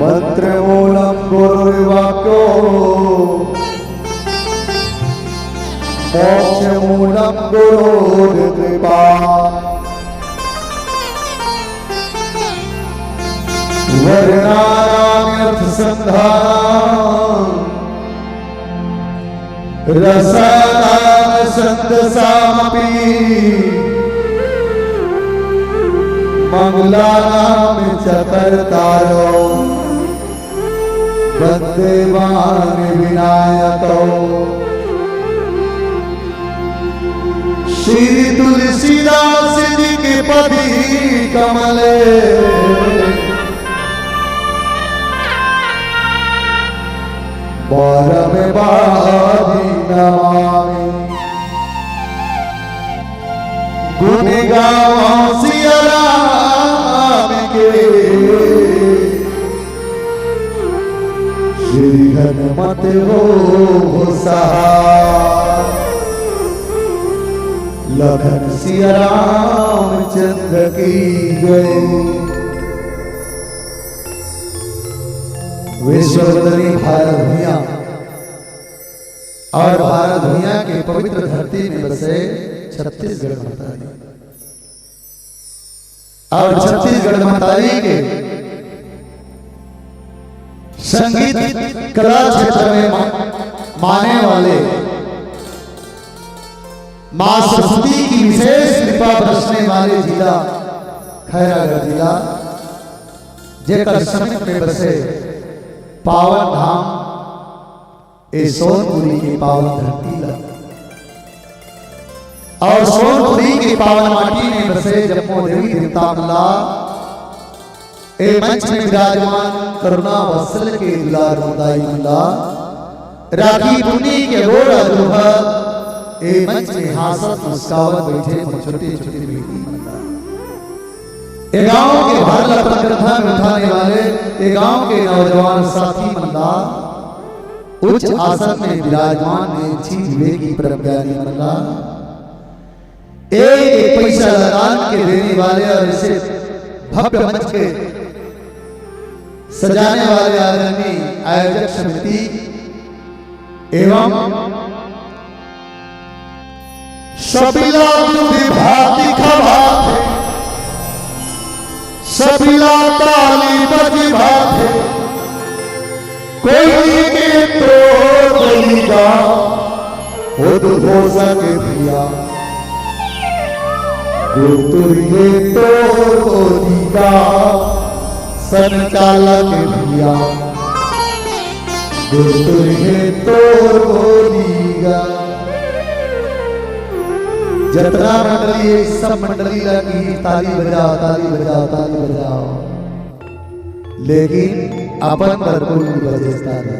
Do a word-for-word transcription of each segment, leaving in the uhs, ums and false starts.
मंत्रमूलं गुरुर्वाक्यो, मोक्षमूलं गुरोर्कृपा। वर्णानामर्थसन्धानं रसानां छन्दसामपि। मङ्गलानां च कर्तारौ वन्देवान् विनायकौ। श्री तुलसीदास जी के पद कमले बारम बारी नमामि। गुण गावों सिया राम के, श्री हनुमत हो सहाय। लखन सिया रामचंद्र की जय। विश्व वंदनीय भारत भुइयां और भारत भुइयां के पवित्र धरती में बसे छत्तीसगढ़ महतारी, और छत्तीसगढ़ महतारी के संगीत कला क्षेत्र में मा-, माने वाले माँ सरस्वती की विशेष कृपा बरसने वाले जिला खैरागढ़ जिला, जेकर समीप में बसे पावन धाम ए सोनपुरी के पावन धरती ला और सोनपुरी के पावन माटी में बसे जम्मो देवी देवता मन ला, ए मंच में विराजमान करुणा वात्सल्य के दुलार मुदाई मन ला, राखी पुन्नी के गोड़ दुहा, ए मंच में हासत मुस्कावत बैठे मोर छोटे छोटे बेटी मन ला, ए गांव के भार ला अपन कंधा में उठाने वाले ए गांव के नौजवान साथी मन ला, उच्च आसन में विराजमान ने छीन विवेकी परम ज्ञानी मन ला, एक एक पैसा ला दान के देने वाले और इसे भव्य मंच के सजाने वाले आदरणीय आयोजक समिति एवं सबला दूध भात खवाथे, सबला ताली बजवाथे, कोई के तो बोली गा खुद हो सके भैया, गुरतुर हे तो बोली गा संचालक भैया, गुरतुर हे तो बोली गा। जतना मंडली है, सब मंडली लगी ताली बजाओ, ताली बजाओ, ताली बजाओ, लेकिन अपन बर कोई नहीं बजे ताली।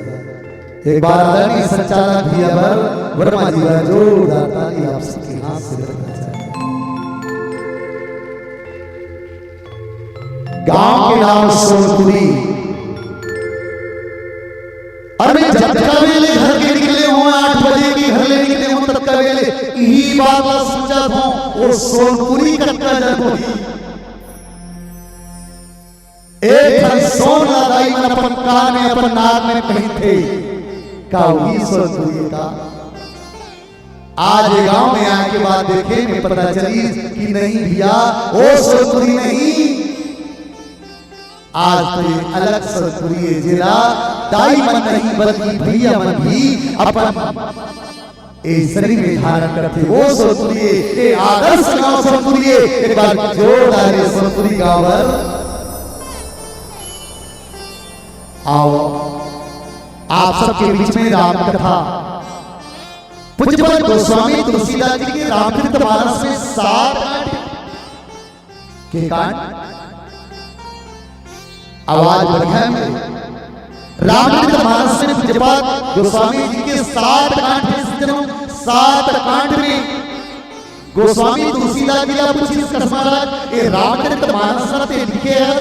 एक बार आदरणीय संचालक भैया बर वर्मा जी बर जोरदार ताली आप सबके हाथ से बजाना चाहते हैं। गांव के नाम सोनपुरी। अरे जब का वेले घर के निकले हो, आठ बजे के घर ले निकले हो, तब का वेले यही बात ला सोचा था, वो सोनपुरी कब का जन्म हुई। एक ठन सोन ला दाई मन अपन कान में, अपन नाक में पहिनथे, का वही सोनपुरी का? आज ये गांव में आए के बाद देखे में पता चली कि नहीं भैया, वो सोनपुरी नहीं। आज तो ये अलग सोनपुरी है, जेला दाई मन नहीं बल्कि भैया मन भी अपन ए शरीर में धारण करथे, वो सोनपुरी ए, ए आदर्श गांव सोनपुरी ए। एक बार जोरदार ये सोनपुरी गांव बर आओ, आप सबके बीच में राम कथा। पूज्यपाद गोस्वामी तुलसीदास जी के रामचरित मानस में सात कांड के कांड आवाज बढ़िया है। रामचरित मानस में पूज्यपाद गोस्वामी जी के सात कांड है। सात कांड में गोस्वामी तुलसीदास जी ला पूछिस कस महाराज, ए रामचरित मानस ला ते लिखे है,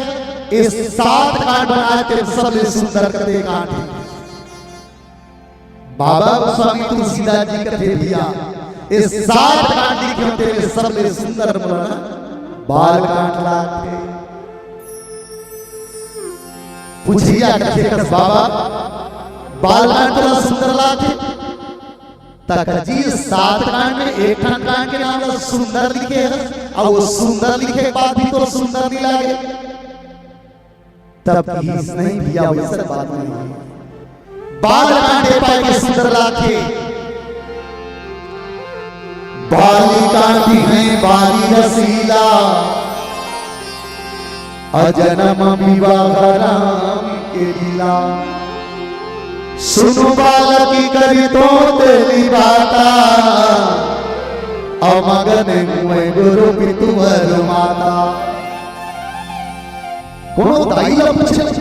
ए सात कांड बनाए ते सबले सुंदर कते कांड है। बाबा गोस्वामी तुलसीदास जी कथे भैया, ए सात कांड लिखे होते में सबले सुंदर मोला ना बाल कांड लागथे। पूछिया कथे कस बाबा, बाल कांड तोला सुंदर लागथे? त कथे जी, सात कांड में एक ठन कांड के नाम ला सुंदर लिखे हे, अउ वो सुंदर लिखे के बाद भी तोला सुंदर नहीं लागे। तब कहिस, नहीं भैया, वैसन बात नहीं हे। बाल कांड ए पाय के सुंदर लागथे। बाली कांटी है बाली रसीला, अजन्म विवाह राम के लीला। सुनु बालकी करी तो तेरी बाता, अमगन मुए गुरु पितु वर माता। कोनो दाई ला पूछ ले,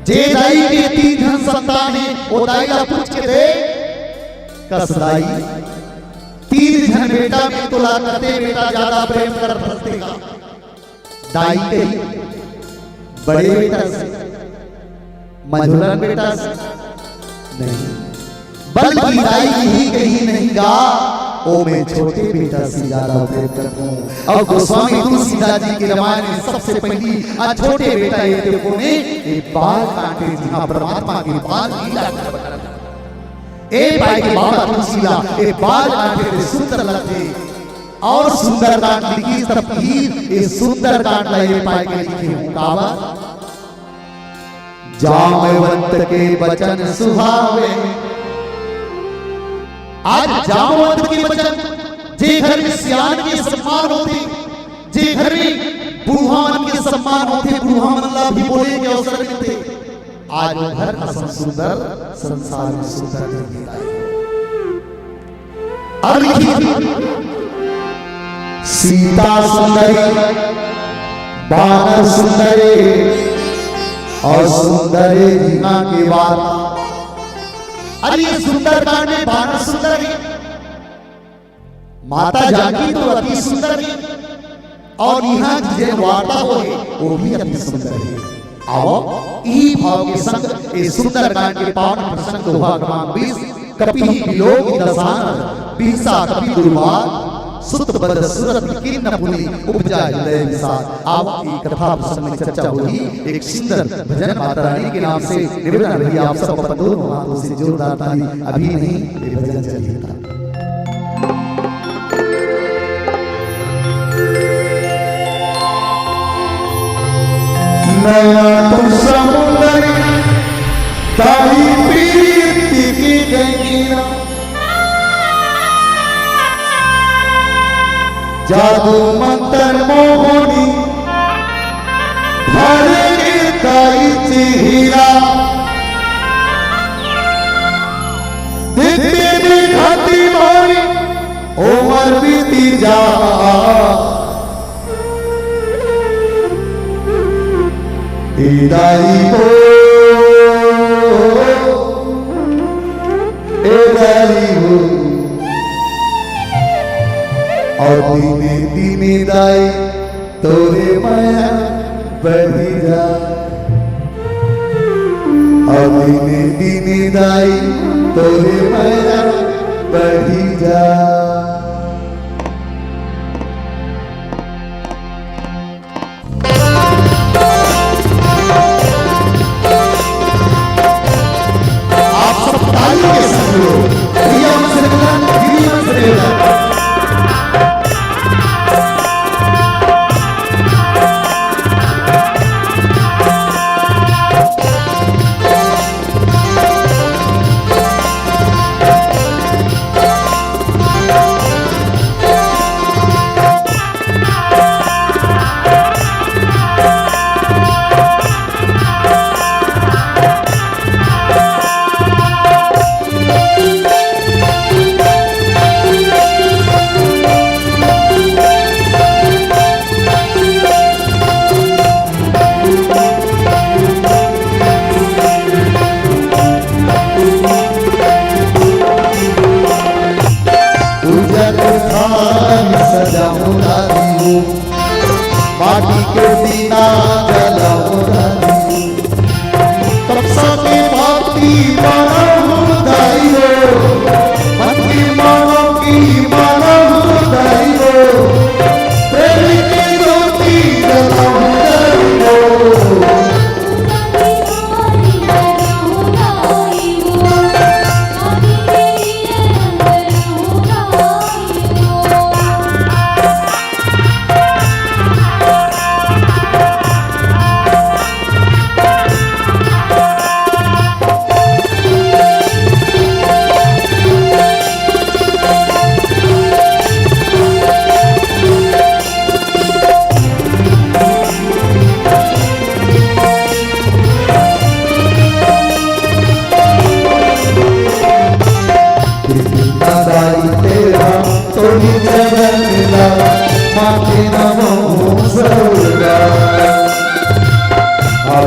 जे दाई के तीन झन संतान हे, वो दाई ला पूछ के देख। कस दाई, तीन झन बेटा में तोला कते बेटा ज्यादा प्रेम करत हस तेला? दाई कही, बड़े बेटा से, मझोलन बेटा से नहीं, बल्कि दाई यही कही नहीं गा, ओ मैं छोटे बेटा से ज्यादा प्रेम करथों। अउ गोस्वामी तुलसीदास जी के रामायण में सबसे पहली आ छोटे बेटा ये ते कोने, ये बाल कांटे जिहां परमात्मा के बाल लीला के वर्णन। ए पाय के बाबा तुलसी ला ए बाल कांटे ते सुंदर लगथे। अउ सुंदर कांड लिखिस तब कहिस, ए सुंदर कांड ला ए पाय के लिखे हूं काबर? जामवंत के बचन सुहावे। आज जामवंत के बचन, जे घर में सियान के सम्मान होथे, जे घर में बूढ़ा मन के सम्मान होथे, बूढ़ा मन ला भी बोले के अवसर मिलथे। आज वो घर असन सुंदर, संसार में सुंदर नहीं मिलता है। अब लिखिए, सीता सुंदरी, बानर सुंदरी अउ सुंदरी जिहां के वार्ता। अरे, ये सुंदरकांड में बानर सुंदरी, माता जानकी तो अति सुंदर हे अउ इहां जेन वार्ता होए, वो भी अति सुंदर हे। आवव, इही भाव के संग ए सुंदरकांड के पावन प्रसंग दोहा क्रमांक बीस, कपि विलोकि दसानन, बिहसा कपि दुर्वाग, सुत बद सुरति किन्न पुनि, उपजा हृदय विषाद। आवव, ए कथा प्रसंग में चर्चा होही, एक सुंदर भजन माता रानी के नाम से निवेदन रही आप सब अपन दोनों हाथों से जोरदार ताली, अभी नहीं, ये भजन चलिए। नया तो समुंदर तारी प्रीति की गंगीरा, जादू मंत्र मोहनी भर के ताई चिहिरा। दित्ती दिखती मारी उमर बीती जा। ए दाई हो, ए दाई हो, अउ दिने दिने दाई तोरे मया बढ़ी जा। अउ दिने दिने दाई तोरे मया बढ़ी जा। आप सब ताली के साथ बोलो। भैया मन से निवेदन, दीदी मन से निवेदन।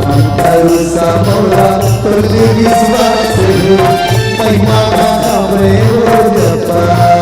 भरोसा मोला तोर ले विश्वास हे, महिमा हमरे हो जपा।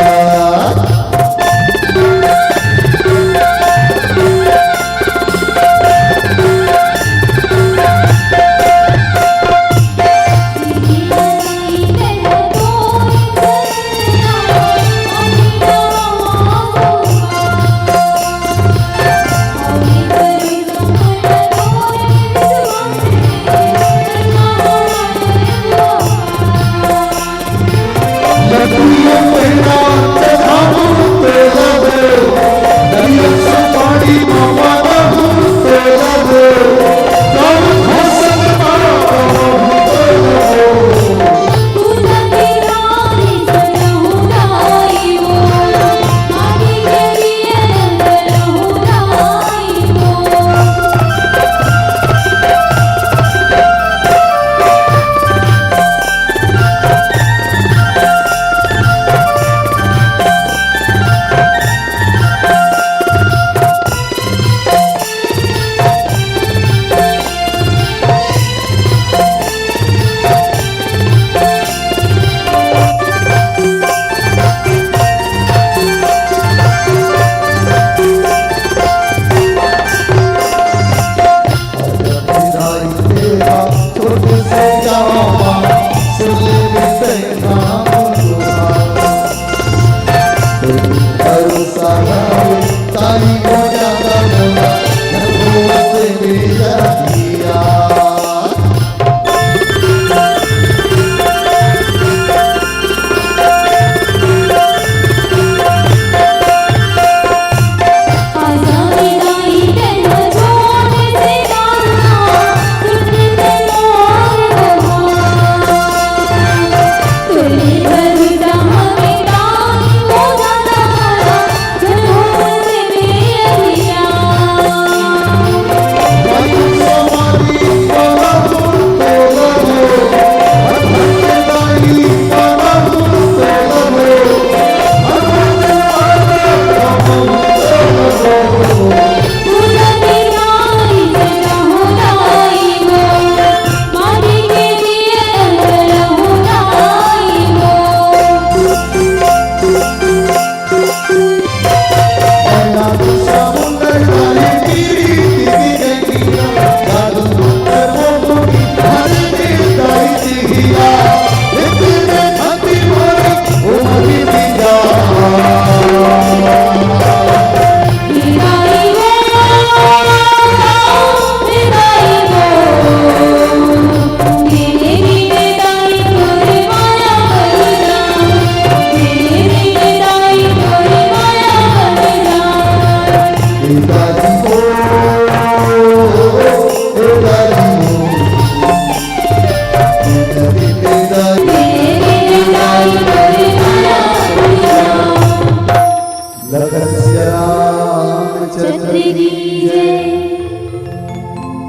लखन सिया रामचंद्र की जय।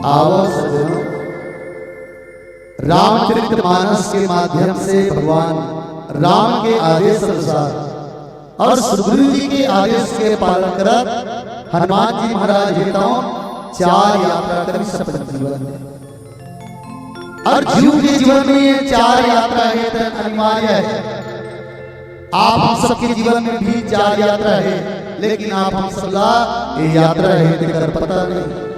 आवा सज्जनों, रामचरित मानस के माध्यम से भगवान राम के आदेश अनुसार और सुग्रीव जी के आदेश के पालन करत हनुमान जी महाराज हे तौन चार यात्रा करिस अपन जीवन में। और जीव के जीवन में ये चार यात्रा हे त अनिवार्य हे। आप हम सबके जीवन में भी चार यात्रा हे, लेकिन आप हम सबला ये यात्रा हे तेकर पता नहीं।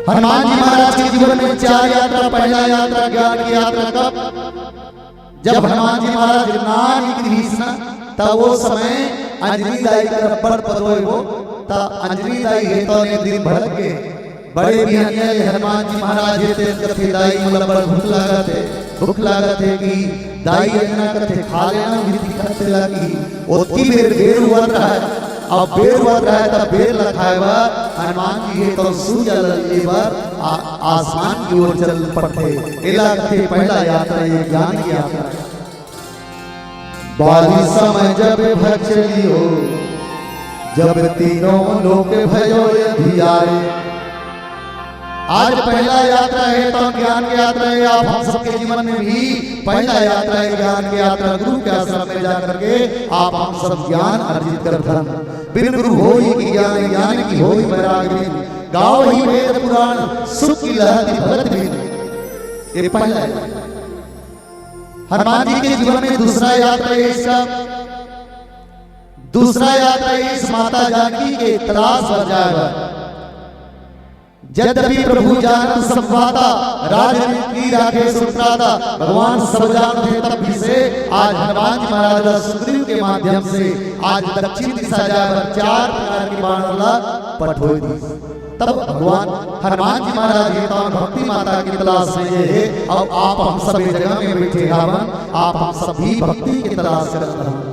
हनुमान जी महाराज के जीवन में चार यात्रा, पहला यात्रा ज्ञान की यात्रा कब? जब हनुमान जी महाराज नान निकलिस ना, तब वो समय अंजनी दाई कर बड़ पदोय हो, त अंजनी दाई हे तो ने दिन भड़क के बड़े बिहनिया ले हनुमान जी महाराज हे तेन कथे, "दाई मोला बड़ भूख लागत हे, भूख लागत हे कि दाई अंजना कथे खा लेना भी दिखत हे ला कि।" ओतकी बेर बेर हुवत रहय, अब बेर हुवत रहय, तब बेर ल खाय बर हनुमान जी हे तो सूर्य ल ले बर आ-, आसमान की ओर चल पड़थे। एला कथे पहला यात्रा, ये ज्ञान की यात्रा। बाली समय जब भचली हो, जब तीनों लोक भयो अंधियारे। आज पहला यात्रा हे तो ज्ञान की यात्रा हे। आप हम सबके जीवन में भी पहला यात्रा हे ज्ञान की यात्रा। गुरु के आश्रम में जा करके आप हम सब ज्ञान अर्जित करथन। बिन गुरु होई की ज्ञान, ज्ञान की होई बैराग बिन। गावही वेद पुराण सुख की लहति भगत बिन। ये पहला है। हनुमान जी के जीवन में दूसरा यात्रा ये इसका, दूसरा यात्रा ये इस माता जानकी के तलाश बर जाए बर। यद्यपि प्रभु जानत सब माता, राजन की राखे सुत्राता। भगवान सब जानत हे तब भी से आज हनुमान जी महाराज ला सुग्रीव के माध्यम से आज दक्षिण दिशा जाए बर चार प्रकार के बाण ला पठोई दी। तब भगवान हनुमान जी महाराज ये तो भक्ति माता की तलाश में ये हे, अउ आप हम सब ये जगह में बैठे हावन, आप हम सब भी भक्ति की तलाश करत हन।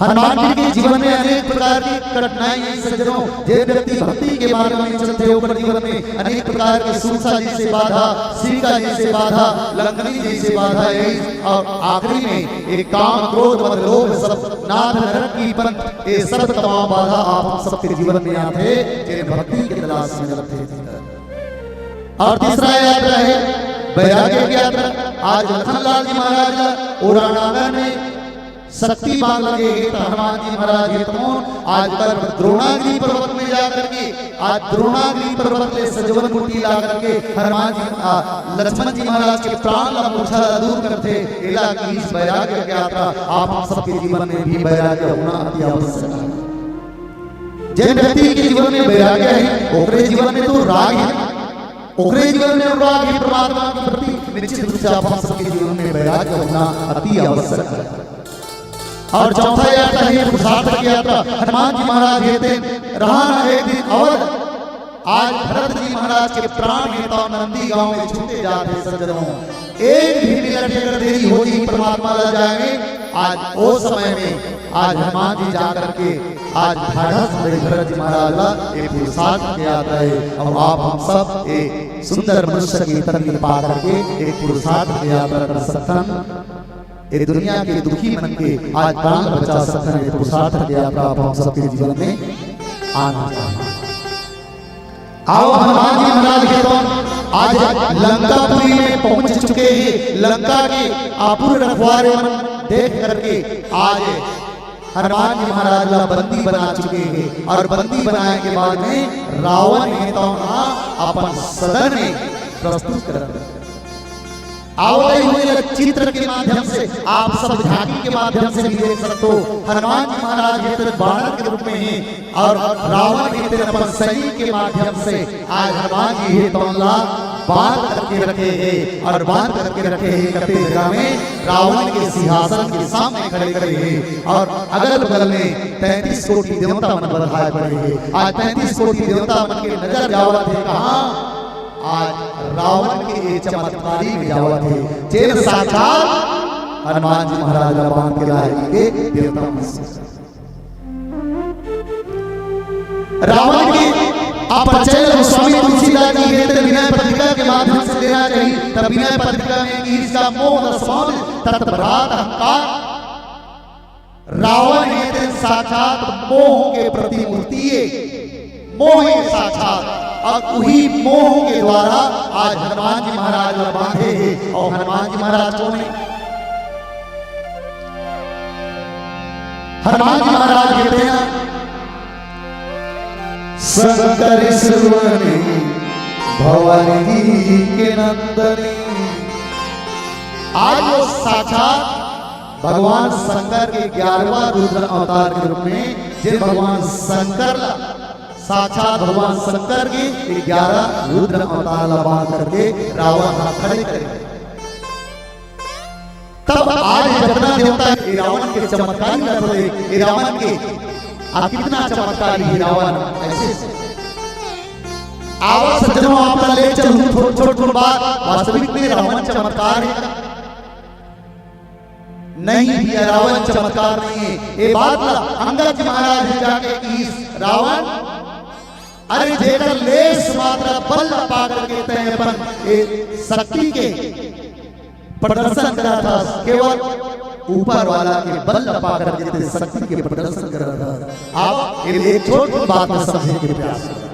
हनुमान जी के जीवन में अनेक प्रकार की कठिनाई, सज्जनों, जे व्यक्ति भक्ति के मार्ग में चलथे, ओकर जीवन में अनेक प्रकार के सुरसा जैसे बाधा, सिरका जैसे बाधा, लंगड़ी जैसे बाधा है, अउ आखिरी में एक काम, क्रोध, मद, लोभ, सब नाद नरक की पंथ, ये सब तमाम बाधा आप सबके जीवन में आथे, जेन भक्ति के तलाश में चलथे। अउ तीसरा यात्रा है वैराग्य की यात्रा। आज लखनलाल जी महाराज ला उरानागर में शक्ति बांध लगे हे, तो हनुमान जी महाराज हे तमोन आज पर द्रोणागिरी पर्वत में जा करके, आज द्रोणागिरी पर्वत ले सजवन बूटी ला करके हनुमान जी, आ, लक्ष्मण जी महाराज के प्राण ला, मूर्छा ला दूर करथे। एला की इस वैराग्य की यात्रा आप हम सबके जीवन में भी वैराग्य होना अति आवश्यक है। जेन व्यक्ति के जीवन में वैराग्य है, ओकरे जीवन में तो राग है, ओकरे जीवन में राग है परमात्मा के प्रति, निश्चित रूप से आप हम सबके जीवन में वैराग्य होना अति आवश्यक है। अउ चौथा यात्रा है पुरुषार्थ की यात्रा। हनुमान जी महाराज हे तेन रहा ना एक दिन अवध। आज भरत जी महाराज के प्राण हे तो नंदी गांव में छूटे जाथे सज्जनों। एक भी मिनट अगर देरी हो जी परमात्मा ला जाए में, आज ओ समय में आज हनुमान जी जा करके आज ढाढ़स भरे भरत जी महाराज ला एक पुरुषार्थ के यात्रा है। अउ आप हम सब एक सुंदर मनुष्य के तन में पा करके एक पुरुषार्थ के यात्रा कर सकथन। ये दुनिया के दुखी मन के आज प्राण बचा सकथन, ये पुरुषार्थ के यात्रा आप हम सबके जीवन में आना चाहिए। आओ हनुमान जी महाराज के तो आज लंकापुरी में पहुंच चुके हैं। लंका के आपुर रखवारे मन देख करके आज हनुमान जी महाराज ला बंदी बना चुके हैं अउ बंदी बनाए के बाद में रावण हे तो हा अपन सदन में प्रस्तुत करत हे। आवत हुए चित्र के माध्यम से आप सब झांकी के माध्यम से भी देख सकते हो, हनुमान जी महाराज हे तेन बानर के रूप में हे अउ रावण हे तेन अपन सैनिक के माध्यम से आज हनुमान जी हे तोन ला बांध करके रखे हे अउ बांध करके रखे हे कते जगह में रावण के सिंहासन के सामने खड़े करे हे अउ अगल बगल में तैंतीस कोटि देवता मन बधाए पड़े हे। आज तैंतीस कोटि देवता मन के नजर जावत हे कहाँ? आज रावण के ये चमत्कारी में जावत हे, जेन साक्षात हनुमान जी महाराज ला बांध के लाए के देवता मन से। रावण के अपरिचय ला गोस्वामी तुलसीदास जी हे तेन विनय पत्रिका के माध्यम से देना चाहिए। तब विनय पत्रिका में कि इसका मोह दसवान तत्भ्रात अहंकार। रावण हे तेन साक्षात मोह के प्रतिमूर्ति हे, मोह हे साक्षात। अउ उही मोह के द्वारा आज हनुमान जी महाराज ला बांधे हे। अउ हनुमान जी महाराज कोन हे? हनुमान जी महाराज हे तेन शंकर सुवन भवानी के नंदनी। आज वो साक्षात भगवान शंकर के ग्यारहवाँ रुद्र अवतार के रूप में, जे भगवान शंकर ला, साक्षात भगवान शंकर के ग्यारह रुद्र अवतार ला बांध करके रावण ला खड़े करे। तब आज जतना देवता हे, रावण के चमत्कारी ला तो देख, रावण के, आ, कितना चमत्कारी हे रावण। ऐसे आवत सज्जनों, आप ला ले चलूं थोड़, छोट छोट बात। वास्तविक में रावण चमत्कार हे? नहीं भैया, रावण चमत्कार नहीं हे। ये बात ला अंगद जी महाराज हे जाके कि रावण, अरे जेकर लेस मात्र बल पा करके तैं अपन ये शक्ति के प्रदर्शन करत हस, केवल ऊपर वाला के बल पा करके तैं शक्ति के प्रदर्शन करत हस। आप ये एक छोट बात में समझे के प्रयास करें।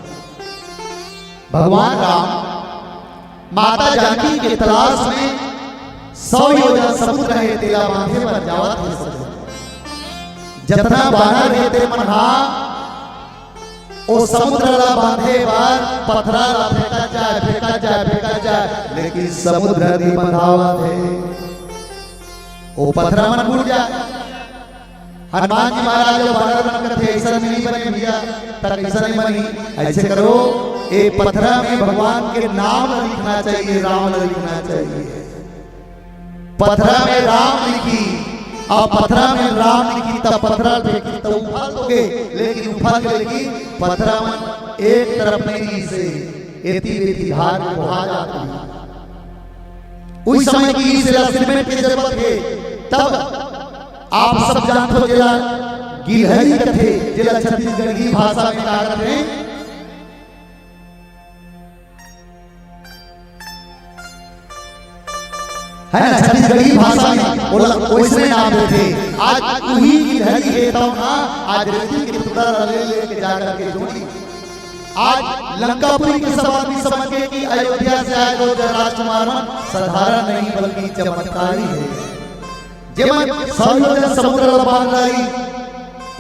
भगवान राम माता जानकी के तलाश में सौ योजन समुद्र हे तेला बांधे बर जावत हे सज्जन। जतना बानर हे ते मन हा ओ समुद्र ला बांधे बर पथरा ला फेंकत जाय, फेंकत जाय, फेंकत जाय, लेकिन समुद्र नइ बंधावत हे। ओ पथरा मन टूट जाय। हनुमान जी महाराज अउ बानर मन कथे, "अइसन नइ बने भइया, त कइसन नइ बनी?" अइसे करो, ए पथरा में भगवान के नाम लिखना चाहिए, राम लिखना चाहिए। पथरा में राम लिखी, अउ पथरा में राम लिखी, त पथरा फेंकी, त उफल तो गे, लेकिन उफल गे, लेकिन पथरा मन एक तरफ नइ रिहिसे, एती बेती धार के बोहा जात रिहिस। उही समय की इसे ला सिरमेंट के जरूरत हे, तब आप सब जानथो जेला गिलहरी कथे, जेला छत्तीसगढ़ी भाषा में का कथे? है ना, छत्तीसगढ़ी भाषा में ओला ओइसने नाम देथे। आज उही गिलहरी हे तब ना, आज रेती के टुकड़ा ला ले लेके जा करके जोड़ी। आज लंकापुरी के सब आदमी समझ गए कि अयोध्या से आए दो राजकुमार मन साधारण नहीं बल्कि चमत्कारी है। जेमन सौ योजन समुद्र ला बांध डारी,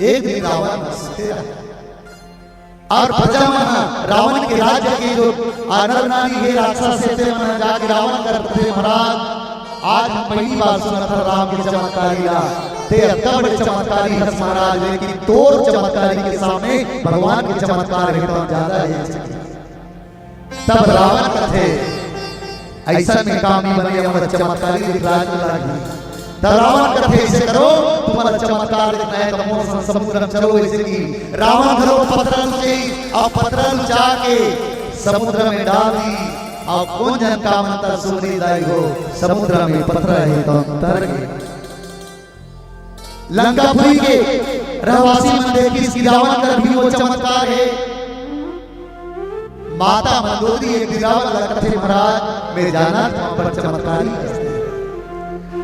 एक दिन रावण हंसते रहे। अउ प्रजा मन ह रावण के राज्य के जो नर नारी हे, राक्षस हे, ते मन ह जाके रावण कर कथे, "महाराज, आज हम पहली बार सुनत हन राम के चमत्कारी ला। ते अतना बड़े चमत्कारी हस महाराज, लेकिन तोर चमत्कारी के सामने भगवान के चमत्कार एकदम ज्यादा हे।" तब रावण कथे, "अइसन में काम नइ बने, हमर चमत्कारी दिखलाय के लागही।" त रावण कथे, "अइसे करो, तुम्हर चमत्कार देखना हे, त मोर संग समुद्र में चलो।" अइसे कि रावण घलो पथरा ल उचइस, अउ पथरा ल उचा के समुद्र में डाल दिस, अउ कोन जन का मंतर सुमनी दाई हो, समुद्र में पथरा हे त अंतर गे। लंकापुरी के रहवासी मन देखिस कि रावण कर भी वो चमत्कार हे। माता मंदोदरी एक दिन रावण ला कथे, "महाराज, मैं जानत हंव, पर चमत्कारी हे।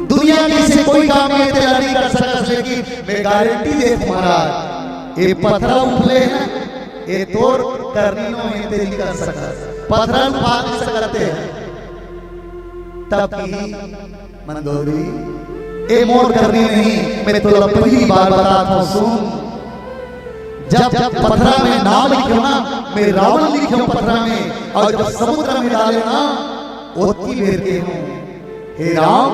दुनिया के अइसे कोई काम नइ हे, तेला नइ कर सकस, लेकिन मैं गारंटी देत हंव महाराज, ए पथरा उफले हे ना, ए तोर करनी नोहे, ते नइ कर सकस, पथरा उफा नइ सकत हे।" तब की मंदोदरी, ए मोर करनी नहीं, मैं तोला पहली बार बतात हंव, सुन। जब पथरा में नाम लिखे हंव ना, मैं रावण लिखे हंव पथरा में, अउ जब समुद्र में डाले हंव ना, ओतकी बेर के हंव, "हे राम,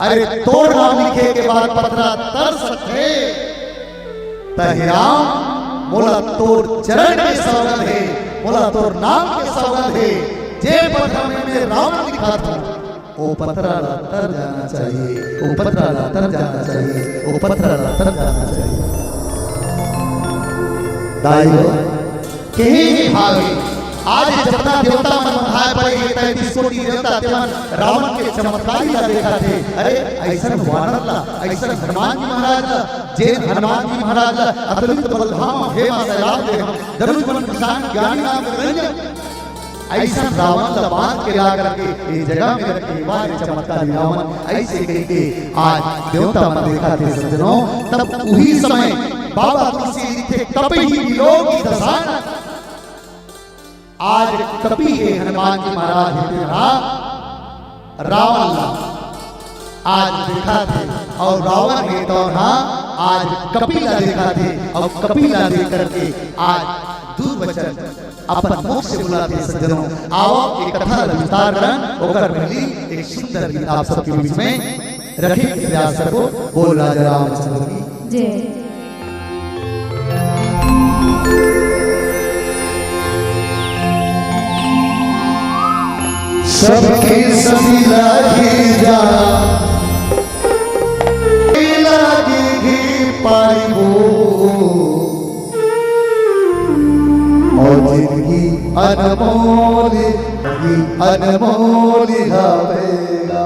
अरे तोर नाम लिखे के बाद पथरा तर सकथे?" त हे राम, मोला तोर चरण के सौगंध हे, मोला तोर नाम के सौगंध हे, जे पथरा में मैं रावण लिखत हंव, ओ पथरा ला तर जाना चाहिए, ओ पथरा ला तर जाना चाहिए, ओ पथरा ला तर जाना चाहिए। दाई हो, कहे हे भावे, आज जतना देवता मन बंधाय पड़े हे, तैंतीस कोटि देवता, ते मन रावण के चमत्कारी ला देखत हे। अरे, अइसन वानर ला, अइसन हनुमान जी महाराज ला, जेन हनुमान जी महाराज ला अतुलित बल धाम, हे मां सैलाब दे हम, दरुज मन किसान ज्ञानी नाम निरंजन। अइसन रावण ला बांध के ला करके ए जगह में रखे, "वाह रे चमत्कारी रावण," अइसे कहिके आज देवता मन देखत हे सज्जनों। तब उही समय बाबा तुलसी जी लिखे, "कपि ही विलोकि दशानन।" आज कपि हे हनुमान जी महाराज हे तेन ह रावण ला आज देखत हे, अउ रावण हे तेन ह आज कपि ला देखत हे, अउ कपि ला देख करके आज दुर्वचन अपन मुख से बुलात हे। सज्जनों, आवव, ए कथा ला विस्तार करन, ओकर पहिली एक सुंदर गीत आप सबके बीच में रखे के प्रयास करबो। बोल राजा रामचंद्र की जय। सबके सती लागी जा, लागी घी पाइबो, अउ जिनगी अनमोल, जिनगी अनमोल हवेगा।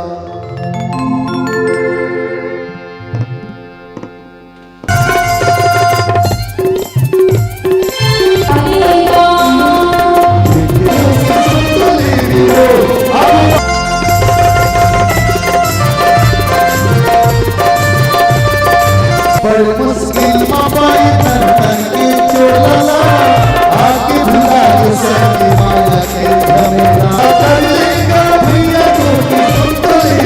बड़ मुश्किल मा पाए तन तन के चोला ला, आके भुला के सही माया के झमेला। भैया को भी सुन तो ले,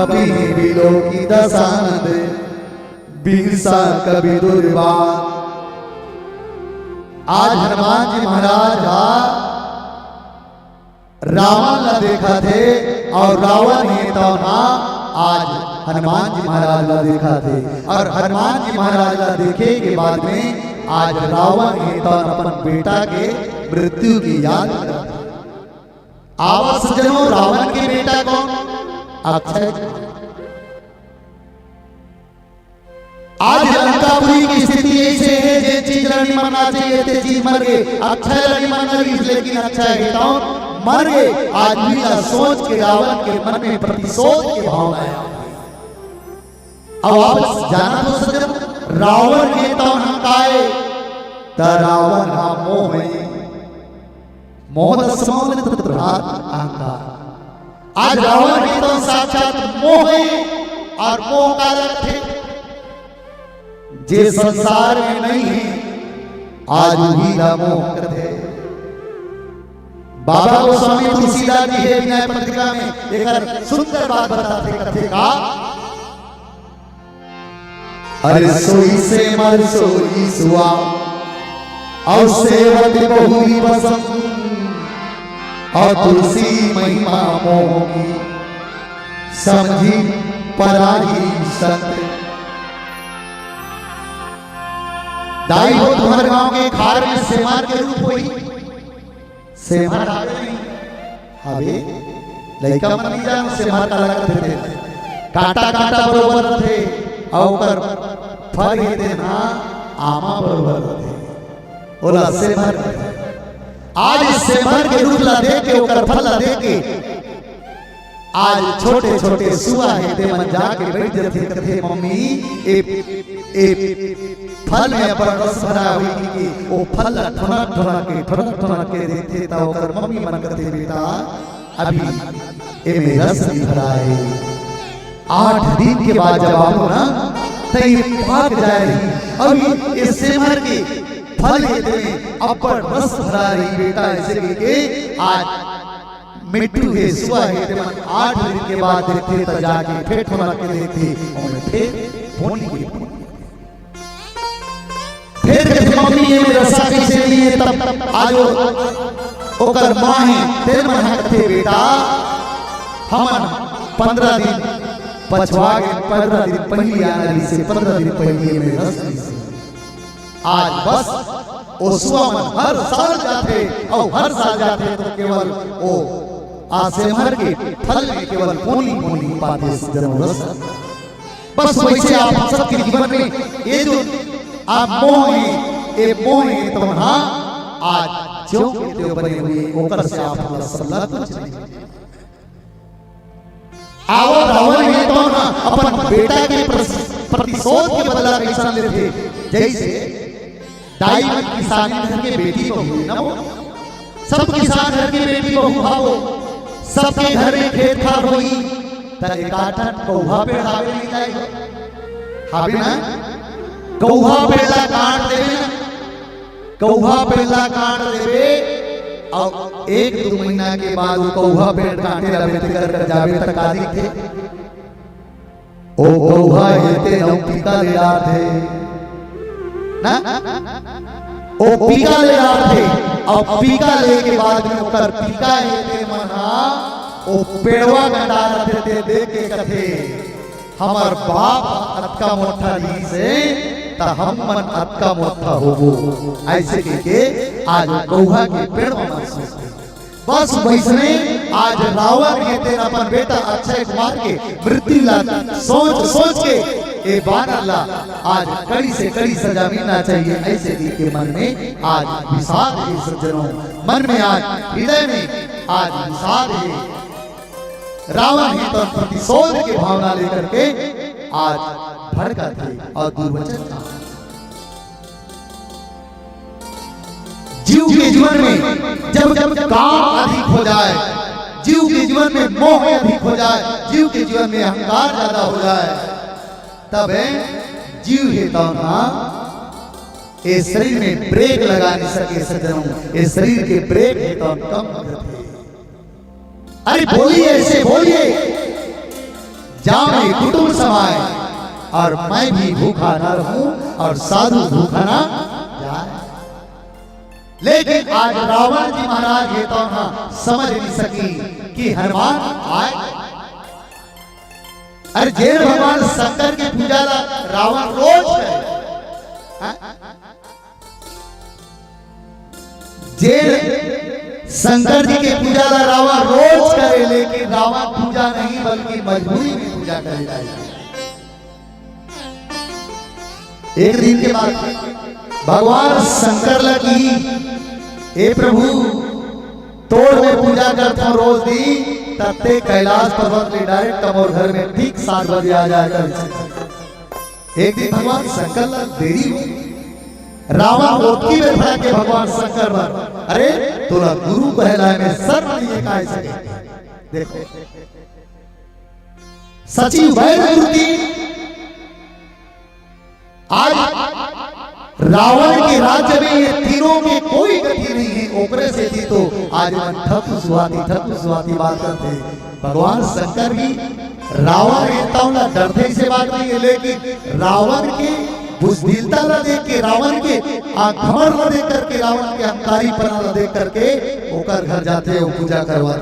कवि बिलोकी दसानंद बिरसा कवि दुर्बा। आज हनुमान जी महाराज हा रावण ला देखा थे अउ रावण हे तौन हा आज हनुमान जी महाराज ला देखा थे अउ हनुमान जी महाराज ला देखे के बाद में आज रावण हे तौन अपन बेटा के मृत्यु की याद करत हे। आवत सज्जनों, रावण के बेटा कौन? अक्षय। आज लंकापुरी की स्थिति ऐसे है, जे चीज ला नइ मरना चाहिए, ते चीज मर गे। अक्षय ला नइ मरना चाहिए, लेकिन अक्षय हे तौन मर गे। आज उही ला सोच के रावण के मन में प्रतिशोध के भावना आय। अब आप जाना तो सज्जन, रावण हे तौन अहंकार, त रावण हा मोह हे। मोह दस्मो ने तत्र अहंकार। आज रावण हे तौन साक्षात मोह हे, अउ मोह काला कथे? जे संसार में नइ हे, आज उही ला मोह कथे। बाबा गोस्वामी तुलसीदास जी हे विनय पत्रिका में एकर सुंदर बात बताथे, कथे का? अरे सोई सेमर सोई सुआ, अउ सेवत बहुरी बसम, अउ तुलसी महिमा मोह की, समझी पराही संत। दाई हो, तुम्हर गांव के खार में सेमर के रूप होही। सेमर हावे नहीं? हावे। लइका मन नइ जान सेमर काला कथे तेला। कांटा कांटा बरोबर रथे, अउ ओकर फर हे तेन हा आमा बरोबर रथे। ओला सेमर कथे। आज सेमर के रूप ला देख के, ओकर फल ला देख के, आज छोटे-छोटे सुआ हे, ते मन जाके बइठ जथे, कथे, "मम्मी, ए, ए फल में अब्बड़ रस भरा होही," कहिके ओ फल ला ठोनक-ठोनक के, ठोनक-ठोनक के देखथे, त ओकर मम्मी मन कथे, "बेटा, अभी एमे रस नइ भरा हे। आठ दिन के बाद जब आबो ना, त ये पाक जाही। अभी ए सेमर के फल हे, तेमे अब्बड़ रस भरा रही बेटा," अइसे कहिके आज मिट्ठू हे, सुआ हे, ते मन आठ दिन के बाद देखथे त जाके फेर ठोनक के देखथे, ओमे फेर पोनी के। फेर कथे, "मम्मी, एमे रसा कइसे नइ हे?" तब आज ओकर माँ हे, तेन मन हा कथे, "बेटा, हमन पंद्रह दिन पछवा गे, पंद्रह दिन पहिली आना रहिसे, पंद्रह दिन पहिली एमे रस नइ हे।" आज बस ओ सुआ मन हर साल जाथे, अउ हर साल जाथे त केवल ओ आ सेमर के फल में केवल पोनी पोनी पाथे सज्जनों रस। बस वइसे आप सबके जीवन में ये जो आप मोह हे, ये मोह हे, त हा आज जो के जो बने हुए, ओकर से आप ला सल्ला कुछ नहीं। आवत रावण हे तौन हा अपन बेटा के प्रस-, प्रतिशोध के बदला कइसन लेथे? जइसे दाई मन किसानी घर के बेटी बहू हे ना वो, सब किसान घर के बेटी बहू हा वो, सबके घर में खेत खार होही, त एकाठन कौहा पेड़ हावे नइ दाई? हावे ना? कौहा पेड़ ला काट देबे ना, कौहा पेड़ ला काट देबे, अउ एक दू महीना के बाद वो कौहा पेड़ काटे ला बेंत कर कर जाबे त का दिखथे? ओ कौहा हे तेन अउ पीका ले डारथे ना, ओ पीका ले डारथे, अउ पीका ले के बाद में ओकर पीका हे ते मन हा ओ पेड़वा कटारथे, ते देख के कथे, "हमर बाप अतका मोट्ठा रिहिसे, त हमन अतका मोट्ठा होबो।" अइसे कहिके आज कौहा के पेड़ म महसूस होथे। बस वइसने आज रावण हे तेन अपन बेटा अक्षय कुमार के मृत्यु ला सोच सोच के ए बानर ला आज कड़ी से कड़ी सजा मिलना चाहिए, अइसे कहिके मन में आज विषाद हे सज्जनों, मन में आज हृदय में आज विषाद हे। रावण हे तौन प्रतिशोध के भावना लेकर के आज भड़कत हे अउ दुर्वचन का जीव के जीवन में जब जब काम अधिक हो जाए, जीव के जीवन में मोह अधिक हो जाए, जीव के जीवन में अहंकार ज्यादा हो जाए, तब जीव हे तौन हा ए शरीर में ब्रेक लगा नइ सके सज्जनों, ए शरीर के ब्रेक हे तौन कम हो जाथे। अरे बोलिए, ऐसे बोलिए, जामे कुटुंब समाए, और मैं भी भूखा न रहूं, और साधु भूखा न जाए। लेकिन आज रावण जी महाराज हे तो ना समझ नहीं सकी कि हनुमान आए। अरे, जेन भगवान शंकर के पूजा ला रावण रोज करे, हाँ? जेन शंकर जी के पूजा ला रावण रोज करे, लेकिन रावण पूजा नहीं, बल्कि मजबूरी में पूजा करे जाए। एक दिन के बाद भगवान शंकर ला कही, "ए प्रभु, तोर मैं पूजा करता हूँ रोज दिन, तत्ते कैलाश पर्वत ले direct मोर घर में ठीक सात बजे आ जाए।" एक दिन भगवान शंकर ला देरी हो, रावण ओतकी में भड़क के भगवान शंकर बर, "अरे, तोला गुरु कहलाए में शर्म नहीं है, काय से?" देखो, सचिव वैर मूर्ति, आज रावण के राज्य में ये तीनों के कोई गति नहीं है, ओकरे से जी तो आज मन ठकुस हुआती, ठकुस हुआती बात करते। भगवान शंकर भी रावण हे तौन ला डरथे से बात नहीं है, लेकिन रावण के बुजदिलता ला देख के, रावण के आ घमंड ला देख करके, रावण के अहंकारीपना ला देख करके ओकर घर जाथे अउ पूजा करवाथे।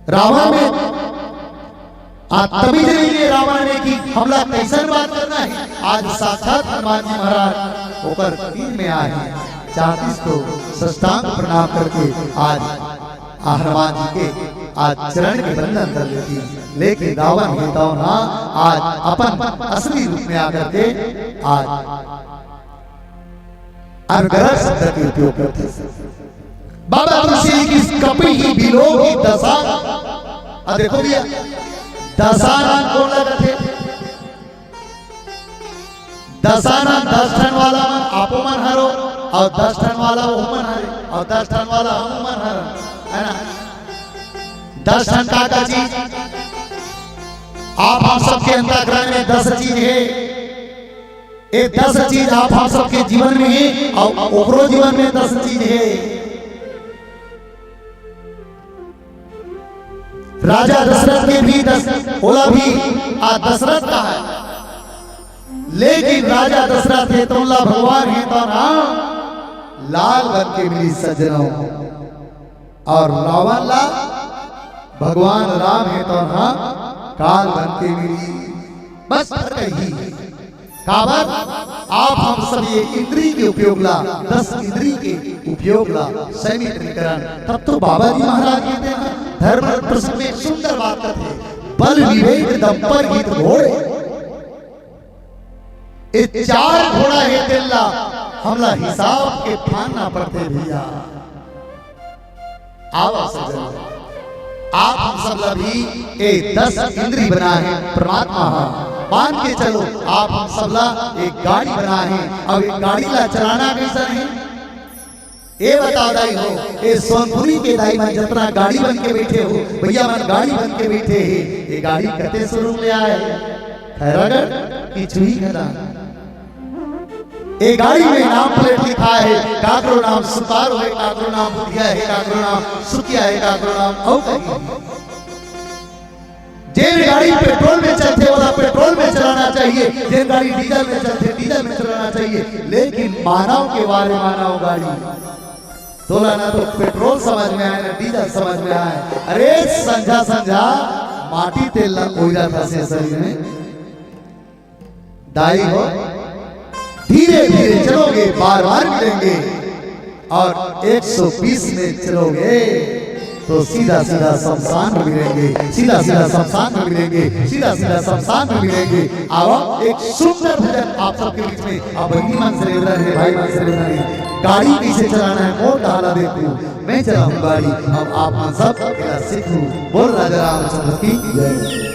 रावण में आज तमीज नहीं है रावण में कि हमला कैसन बात करना है। आज साक्षात हनुमान जी महाराज ओकर तीर में आए हैं। चाहतीस तो साष्टांग प्रणाम करके आज आ हनुमान जी के आज चरण के वंदन कर लेती, लेकिन रावण हे तौन आज अपन असली रूप में आकर के आज अनुग्रह शब्द के उपयोग करते हैं। बाबा तुलसी जी की कपि ही बिलोक ही दशा। अब देखो भैया, दशा नाम कौन लगत है? दशा नाम दस ठन वाला मन आपो मन हरो, और दस ठन वाला वो मन हरे, और दस ठन वाला हम मन हरो, है ना? दस ठन का का चीज? आप हम सबके अंतःकरण में दस चीज है। ये दस चीज आप हम सबके जीवन में है और ओकरो जीवन में दस चीज है। राजा दशरथ के भी दस, ओला भी आ दशरथ का है, लेकिन राजा दशरथ हे तौन ला भगवान हे तौन हा लाल बन के मिली सज्जनों, और रावण ला भगवान राम हे तौन हा काल बन के मिली। बस फर्क ही है। काबर? आप हम सब ये इंद्री के उपयोग ला, दस इंद्री के उपयोग ला सीमित नहीं करन। तब तो बाबा जी महाराज कहते हैं, धर्म प्रसंग में एक सुंदर बात करते हैं, "बल विवेक दम पर हित घोड़े।" ये चार घोड़ा हे तेला हमला हिसाब के फानना पड़ते भैया। आवा सज्जन, आप हम सबला भी ए दस इंद्री बनाए हे परमात्मा हा। मान के चलो, आप हम सबला एक गाड़ी बनाए हे। अब एक गाड़ी ला चलाना कैसा नहीं, ए बताओ दाई हो, ए सोनपुरी के दाई मन जतना गाड़ी बन के बैठे हो, भैया मन गाड़ी बन के बैठे हे, ए गाड़ी कते शोरूम ले आए? खैरागढ़ की छुही खदान? ए गाड़ी में नाम प्लेट लिखा है, काकरो नाम सुतारो है, काकरो नाम बुधिया है, काकरो नाम सुखिया है, काकरो नाम अउ कहीं। जेन गाड़ी पेट्रोल में चलथे, ओला पेट्रोल में चलाना चाहिए, जेन गाड़ी डीजल में चलथे, डीजल में चलाना चाहिए। लेकिन मानव के वारे मानव गाड़ी, तोला ना तो पेट्रोल समझ में आए, ना डीजल समझ में आए। अरे संझा संझा माटी तेल ला ओइरा था से शरीर में। दाई हो, धीरे धीरे चलोगे, बार बार मिलेंगे, और एक सौ बीस में चलोगे तो सीधा सीधा शमशान में मिलेंगे, सीधा सीधा शमशान में मिलेंगे, सीधा सीधा शमशान में मिलेंगे। आओ, एक सुंदर भजन आप सबके बीच में। अब बहिनी मन से निवेदन है, भाई मन से निवेदन है, गाड़ी कैसे चलाना है, मोर डाला देखू, मैं चलाऊं गाड़ी। अब आप मन सब एला सीखू। बोल राजा रामचंद्र की जय।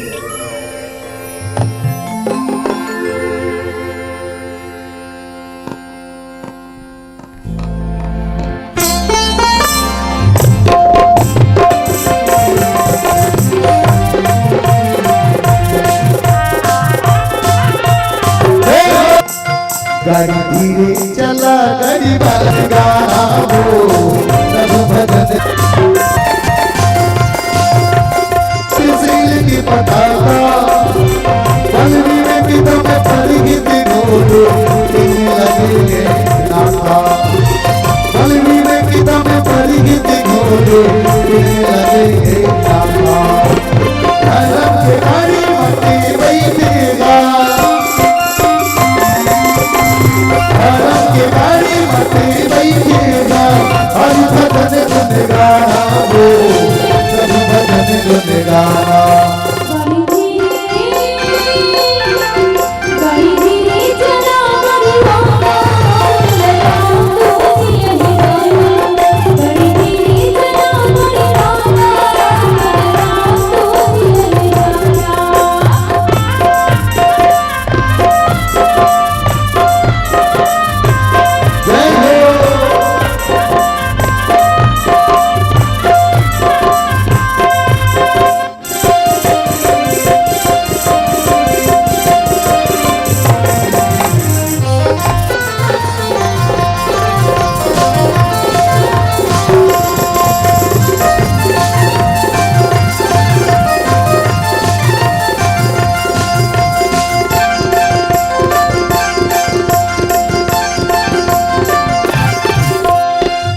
गाड़ी धीरे चला, गाड़ी बाज गाना हो, प्रभु भजन। सुशील की पटाखा। बलवीर की दम पर गीत गोलू, पीने लगे नाखा। बलवीर की दम पर गीत गोलू, पीने लगे नाखा। धर्म के गाड़ी मती बैठेगा। धर्म के गाड़ी मती बैठेगा। हरि भजन गुण गाना हो, प्रभु भजन गुण गाना।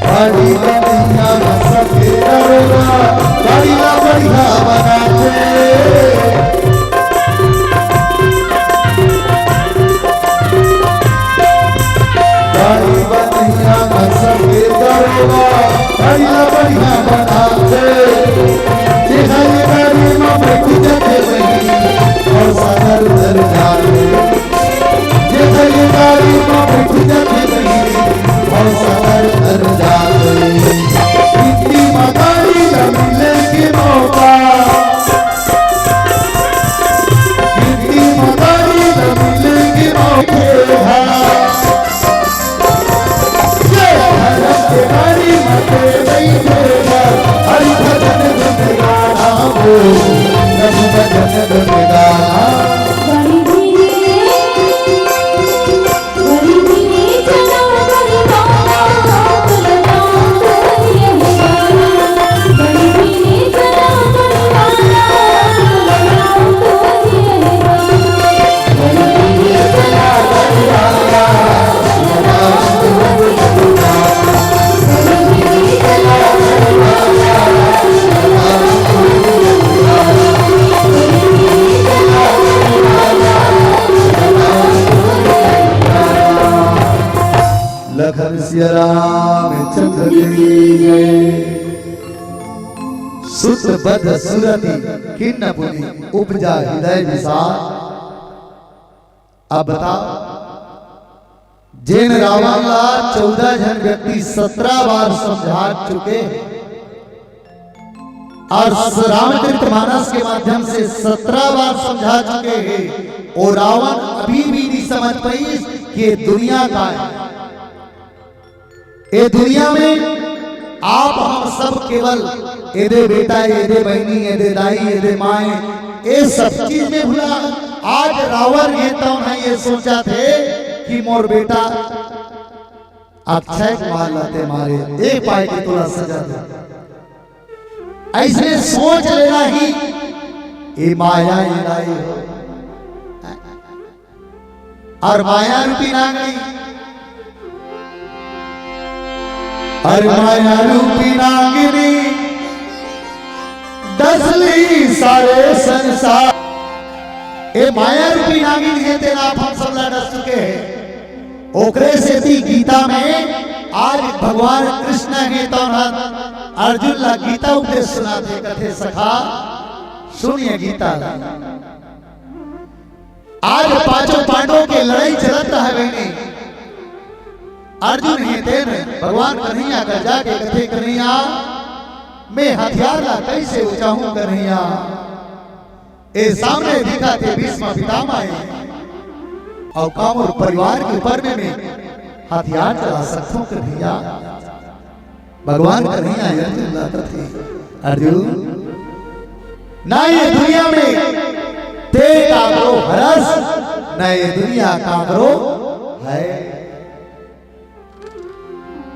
बड़ी बढ़िया सफेद रोला, बड़ी ला बढ़िया बनाथे। बड़ी बढ़िया सफेद रोला, बड़ी ला बढ़िया बनाथे। जे हर गाड़ी में बैठ जाथे वही, और सदर दर जाथे। जे हर गाड़ी में बैठ जाथे वही, और सदर दर जाथे। इतनी मदारी न मिले के मौका। इतनी मदारी न मिले के मौके। ये भरत के बारी मते बैठेगा, हरि भजन गुण गाना हो, प्रभु भजन गुण गाना। लखन सिया रामचंद्र की जय। सुत बद सुरति किन्न पुनि उपजा हृदय विशाल। अब बता, जेन रावण ला चौदह झन व्यक्ति सत्रह बार समझा चुके हैं और रामचरित मानस के माध्यम से सत्रह बार समझा चुके हैं, वो रावण अभी भी नहीं समझ पाइस कि ये दुनिया का है। ए दुनिया में आप हम सब केवल एदे बेटा, एदे बहिनी, एदे दाई, एदे माए, ए सब चीज में भुला। आज रावण ये तो नहीं ये सोचा थे कि मोर बेटा अक्षय कुमार ला ते मारे, ए पाए के तोला सजा दे। ऐसने सोच लेना ही ए माया ये लाई हो। और माया रूपी नांगनी, और माया रूपी नांगनी डसली सारे संसार। ए माया रूपी नांगिन हे, तेन आप हम सब ला डस चुके हैं। ओकरे सेती गीता में आज भगवान कृष्ण हे तो अर्जुन ला गीता उपदेश सुनाथे, कथे सखा सुनिए गीता। आज पांचों पांडवों के लड़ाई चलत रहे बहिनी। अर्जुन हे तेन भगवान कन्हैया का जाके कथे, कन्हैया, मैं हथियार ला कैसे उचाहूं कन्हैया? ए सामने दिखा थे भीष्म पितामह हे। और का मोर परिवार के ऊपर में मैं हथियार चला सकता हूं कन्हैया? भगवान कन्हैया अर्जुन ला कथे, अर्जुन, ना ये दुनिया में ते काकरो हरस, ना ये दुनिया काकरो है।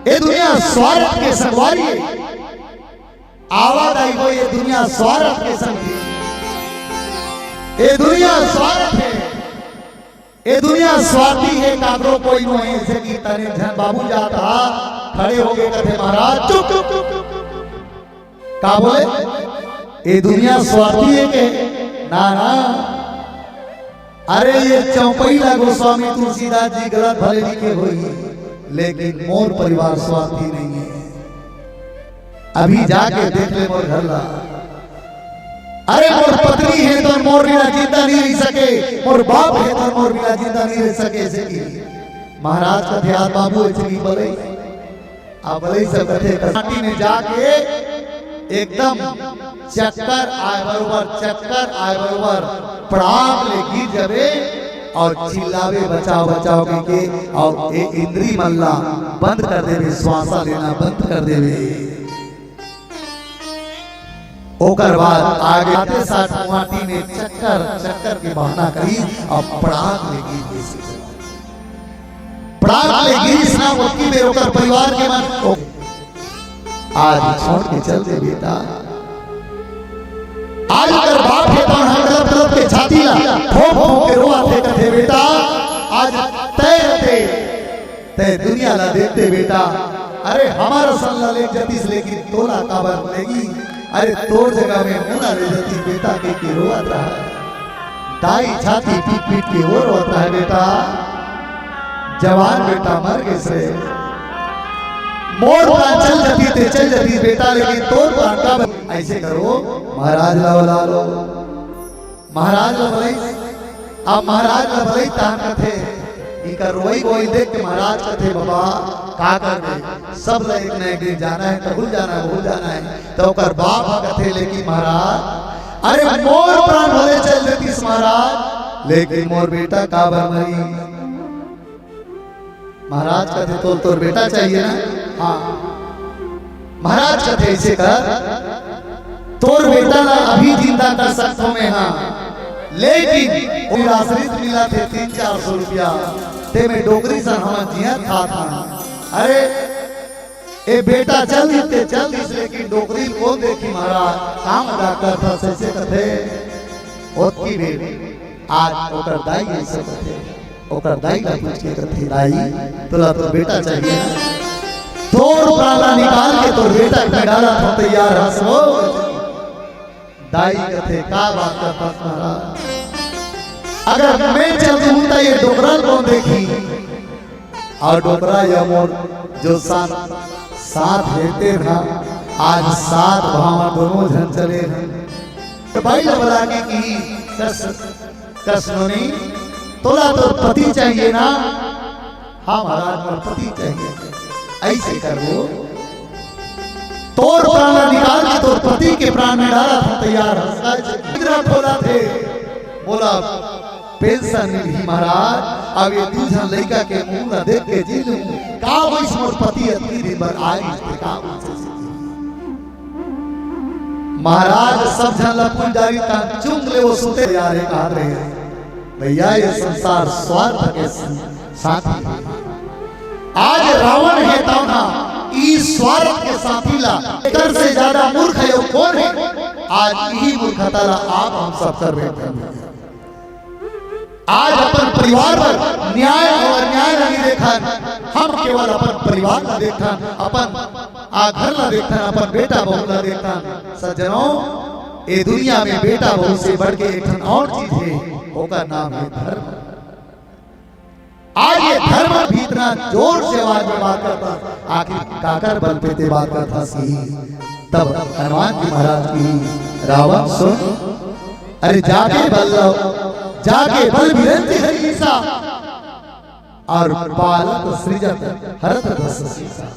ये दुनिया स्वार्थ के संगवारी है। आवादाई हो ये दुनिया स्वार्थ के संग। ए दुनिया स्वार्थ हे, ए दुनिया स्वार्थी हे, काकरो कोई नोहे। जइसे कि तने झन बाबू जात हा, खड़े होके कथे, "महाराज, चुप, चुप, चुप, चुप।" का बोले? ए दुनिया स्वार्थी हे के? ना, ना। अरे, ये चौपई ला गोस्वामी तुलसीदास जी गलत भले लिखे होही, लेकिन मोर परिवार स्वार्थी नहीं है। अभी जाके देख ले मोर घर ला। अरे, मोर पत्नी हे तो मोर बिना जिंदा नहीं रह सके, मोर बाप हे तो मोर बिना जिंदा नहीं रह सके। अइसे कि महाराज कथे, "बाबू, अइसे कि बोले।" अब बोले, सब कथे, माटी में जाके एकदम चक्कर आय बरोबर, चक्कर आय बरोबर पड़ाक ले गिर जाबे अउ चिल्लाबे, "बचाओ, बचाओ," कहिके, अउ ए इंद्री मन ला बंद कर देबे, श्वासा लेना बंद कर देबे। ओकर बाद आगे आते साथ माटी में चक्कर, चक्कर के बहाना करी अउ पड़ाक ले गिर गिस। पड़ाक ले गिरिस ना, ओतकी बेर ओकर परिवार के मन, ओ, आज छोड़ के चल दे बेटा। आज ओकर बाप हे, तउन ह तड़प तड़प के छाती ला ठोक ठोक के रोवत हे, कथे, "बेटा, आज तैं रहते, तैं दुनिया ला देखते बेटा। अरे, हमर सन ला लेग जतिस, लेकिन तोला काबर लेगी? अरे, तोर जगह में मोला ले जतिस बेटा," कहिके रोवत रहा। दाई छाती पीट पीट के वो रोवत रहा, "बेटा, जवान बेटा मर गिस रे। मोर प्राण चल जतिस ते चल जतिस बेटा, लेकिन तोर प्राण काबर?" अइसे करो, महाराज ला बला लो। महाराज ला बलई, अब महाराज ला बलई तहां कथे, इकर रोई गोई देख के महाराज कथे, "बाबा, का करबे? सब ला एक न एक दिन जाना हे, त भूल जाना हे, भूल जाना हे।" त ओकर बाप ह कथे, "लेकिन महाराज, अरे मोर प्राण भले चल देतिस महाराज, लेकिन मोर बेटा काबर मरी?" महाराज कथे, "तोर, तोर बेटा चाहिए ना?" "हाँ।" महाराज कथे, "अइसे कर, तोर बेटा ला अभी जिंदा कर सकथों मैं, हाँ, लेकिन ओ आश्रित मिलथे तीन चार सौ रुपया, ते में डोकरी सन हमन जियत खात हन। अरे, ए बेटा चल दिस ते चल दिस, लेकिन डोकरी ल कोन देखही महाराज?" काम डॉक्टर था, अइसे कथे, ओतकी बेर आज ओकर दाई अइसे कथे, ओकर दाई ला पूछ के कथे, "दाई, तोला तोर बेटा चाहिए ना? तोर प्राण ला निकाल के तोर बेटा के डालत हंव, तैयार हस वो?" दाई कथे, "का बात करथस महाराज? अगर मैं चल दूहूं त ये डोकरा ल कोन देखही? अउ डोकरा या मोर जो साथ, साथ हे तेन ह, आज सात भांवर दोनों झन चले हन।" त बाई ला बला के किही, "कस, कस नोनी, तोला तोर पति चाहिए ना?" "हाँ महाराज, मोर पति चाहिए।" "अइसे करबो, तोर प्राण ला निकाल के तोर पति के प्राण में डालत हंव, तैयार हस?" "इंद्रा खोला थे, बोला पेंशन मिलही महाराज।" अब ये दू झन लइका के मुंह ला देख के जी लूं, का होइस मोर पति अतकी दिन बर आइस ते, का होइस? महाराज सब झन ला फूल डारी तहां चुंग ले वो सुते यार, ये कहत रहे, भैया, ये संसार स्वार्थ के साथी हे। आज रावण हे तउन ह ई स्वार्थ के साथी ला, एकर से ज्यादा मूर्ख हे कोन हे? आज इही मूर्खता ला आप हम सब कर बैठे हन। आज अपन परिवार बर न्याय अउ अन्याय ला नइ देखन, हम केवल अपन परिवार ला देखथन, अपन आ घर ला देखथन, अपन बेटा बहू ला देखथन। सज्जनों, ए दुनिया में बेटा बहू से बढ़ के एक ठन अउ चीज हे, ओकर नाम हे धर्म। आज ये धर्म भी इतना जोर से आवाज में बात करथस, आखिर काकर बल पे ते बात करथस कि? तब हनुमान जी महाराज किही, रावण सुन, अरे जागे बल, जागे बल बिरंचि हरि ईसा, अउ पालत सृजत हरत दस सीसा।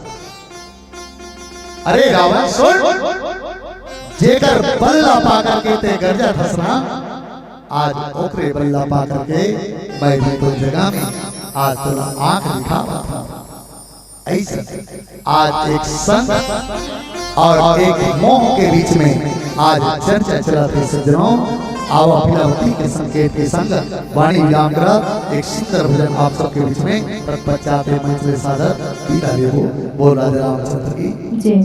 अरे रावण सुन, जेकर बल ला पा करके ते गरजत हस ना, आज ओकरे बल ला पा करके मैं भी तोर जगह में आज तोला आंख दिखावत हंव। अइसे आज एक संग अउ एक मोह के बीच में आज चर्चा चलत हे सज्जनों। आवा बिलावती के संकेत के संग वाणी विराम करत एक सुंदर भजन आप सबके बीच में पश्चात मंच ले सादर विदा लेबो। बोल राजा रामचंद्र की जय।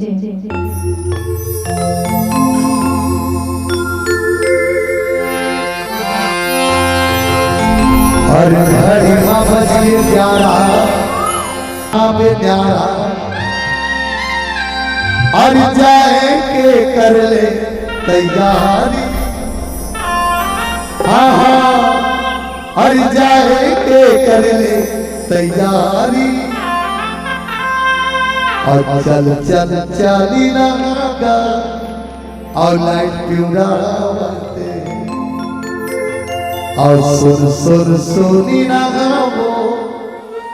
हर घड़ी मा बजे ग्यारह, आवे न्यारा। अरे जाए के कर ले तैयारी। हाँ, हाँ, अरे जाए के कर ले तैयारी। अउ चल, चल, चली ना गा। अउ लाइट पिउरावते, अउ सुर सुर सुनी ना गावो,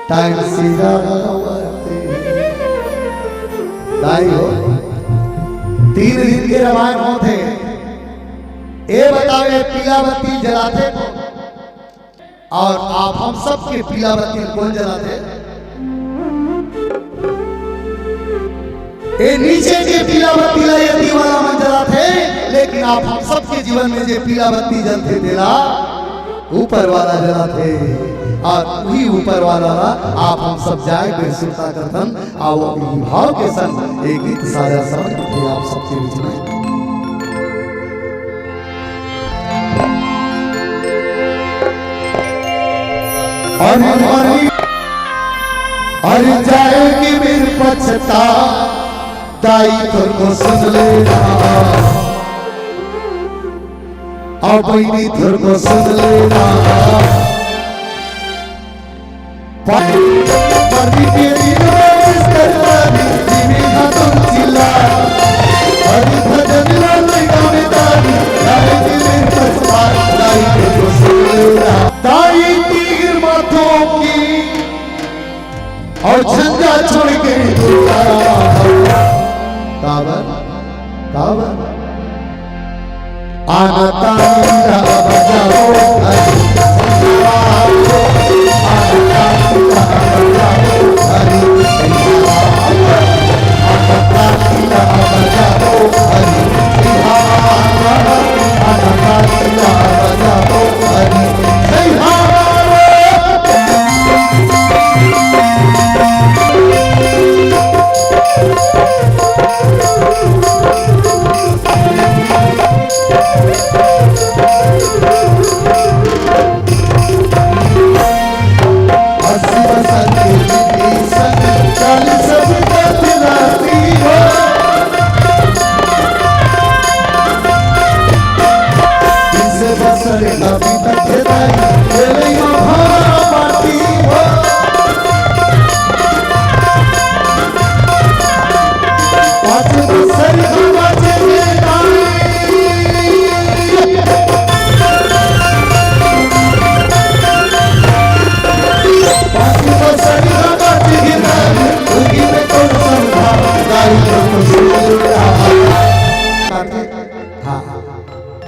टाइम सिरावते। दाई हो, तीन दिन के रामायण होथे। ए बतावे, पीला बत्ती जलाथे तो अउ आप हम सबके पीला बत्ती कोन जलाथे? ए नीचे के पीला बत्ती ला ये दीवाला मन जलाथे, लेकिन आप हम सबके जीवन में जे पीला बत्ती जलथे तेला ऊपर वाला जलाथे। अउ उही ऊपर वाला ला आप हम सब जाए के सुरता करथन। अउ इही भाव के संग एक गीत साझा समर्पित हे आप सबके बीच में। अरे, अरे, अरे जाएगी मेरी पछता, दाई थोरको सुन लेना, अउ बहिनी थोरको सुन लेना। ताई तीर माथों की अउ झंझट छोड़ के काबर, काबर। आना ताली ला बजाओ, अरे बजाओ, आना ताली ला बजाओ, अरे बजाओ, आना ताली ला बजाओ, अरे बजाओ, आना ताली ला बजाओ, अरे बजाओ। हाँ।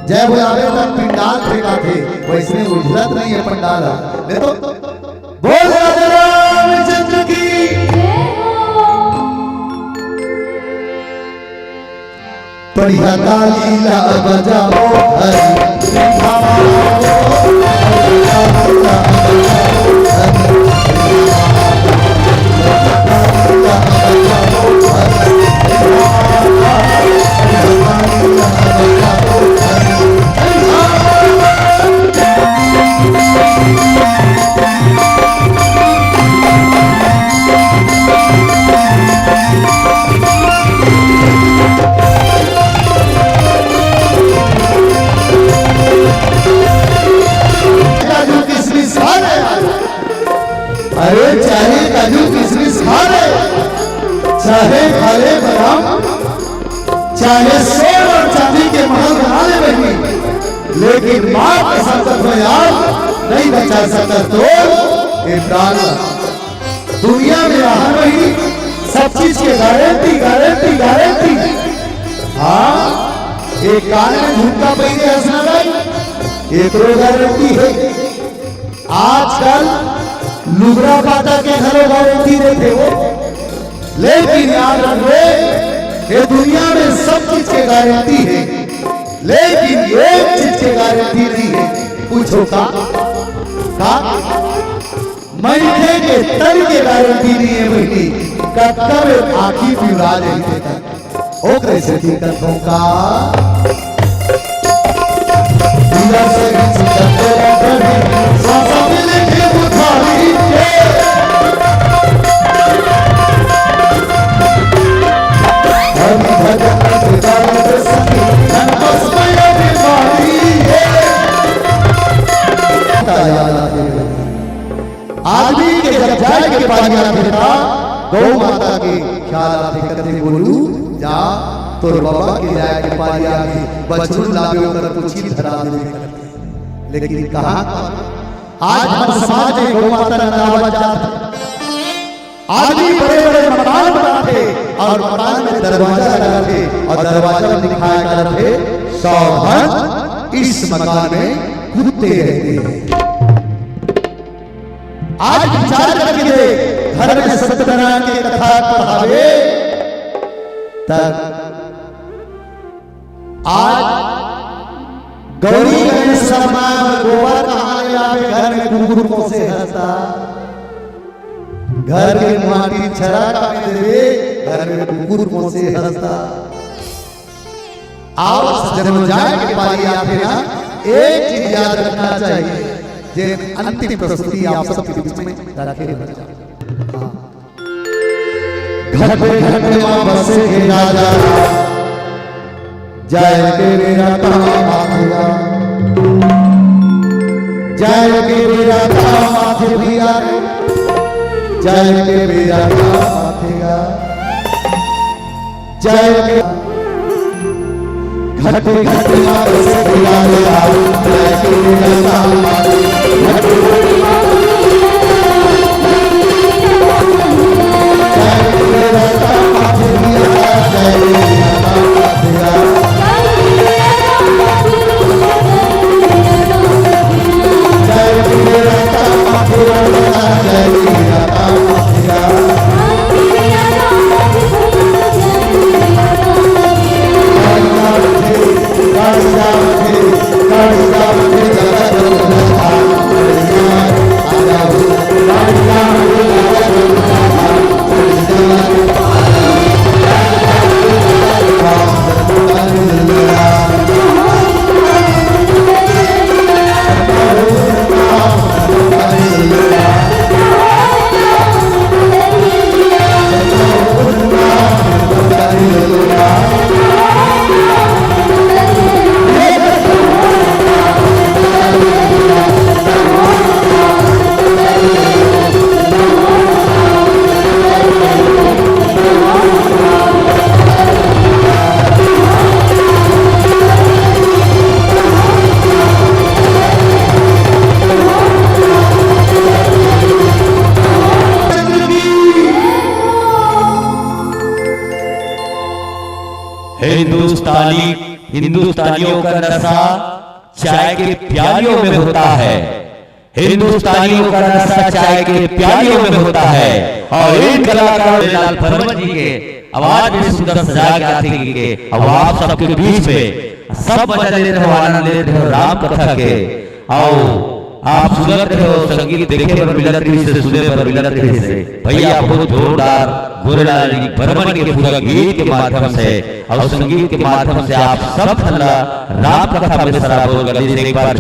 जय बोलावे तक पिंडाल फेंकाथे, वइसने उझलत नहीं है पंडाल। ले तो बोल राजा रामचंद्र की। बढ़िया ताली ला बजाओ, हरी काजू किशमिश खा ले, अरे चाहे काजू किशमिश खा ले, चाहे खा ले बादाम, चाहे सोन अउ चांदी के महल बना ले बहिनी, लेकिन माँ कसम कसम यार नहीं बचा सकत तो ये प्राण ला। दुनिया में रहन बहिनी, सब चीज के गारंटी, गारंटी, गारंटी। हाँ, एक कान में झुमका पहिरे हस ना भाई, एकरो गारंटी हे। आजकल लुगरा फाटा के घलो गारंटी देथे वो, लेकिन याद रखबे, ये दुनिया में सब चीज के गारंटी हे, लेकिन एक चीज के गारंटी नहीं हे। पूछो का? का? मनखे के तन के गारंटी नहीं हे बहिनी, कतका बेर आँखी पिउरा जाही तेकर। ओकरे सेती कथों का, बिना सही चिंता तेरा कभी, सांसा मिले आदमी के जब जाए के पारी आथे, त गौ माता के ख्याल आथे, कथे, "गोलू, जा, तोर बबा के जाए के पारी आगे, बछरू लाबे, ओकर पूछी धरा देबे," कथे। लेकिन कहाँ आज हमर समाज में गौ माता नंदावत जात हे। आदमी बड़े-बड़े मकान बनाथे अउ मकान में दरवाजा लगाथे अउ दरवाजा में लिखाय करथे, "सावधान, इस मकान में कुत्ते रहते हैं।" आज विचार करके देख, घर में सत्यनारायण के कथा पढ़ाबे, त आज गौरी गणेश शर्मा गोबर कहाँ ले आबे, घर में कुकुर पोसे हस त। घर के माटी छरा कामे देबे, घर में कुकुर पोसे हस त। आओ, जब जाए के पारी आथे ना, एक चीज याद रखना चाहिए, जे अंतिम प्रस्तुति आप सबके बीच में रखे हुए हैं। हाँ। घट घट मा बसे हे राजा, जाए के बेरा काम आथे गा। जाए के बेरा काम आथे भैया रे, जाए के बेरा काम आथे गा। जाए के घट घट मा बसे हे राजा, जाए के बेरा काम आथे। हिंदुस्तानी, हिंदुस्तानियों का नशा चाय के प्यालियों में होता है। हिंदुस्तानियों का नशा चाय के प्यालियों में होता है। और इन कलाकारों ने लाल फरमान जी के आवाज में सुंदर सजा के आते के अब आप सबके बीच में सब मजा लेत रहो, आनंद लेत रहो राम कथा के। आओ, आप सुनत रहो, संगीत देखे बर मिलत रहिस हे, सुने बर मिलत रहिस हे। भैया बहुत जोरदार गोरेलाल जी बर्मन के पूरा गीत के माध्यम से और संगीत के माध्यम से आप सब झन ला राम कथा में सराबोर कर दीस। एक बार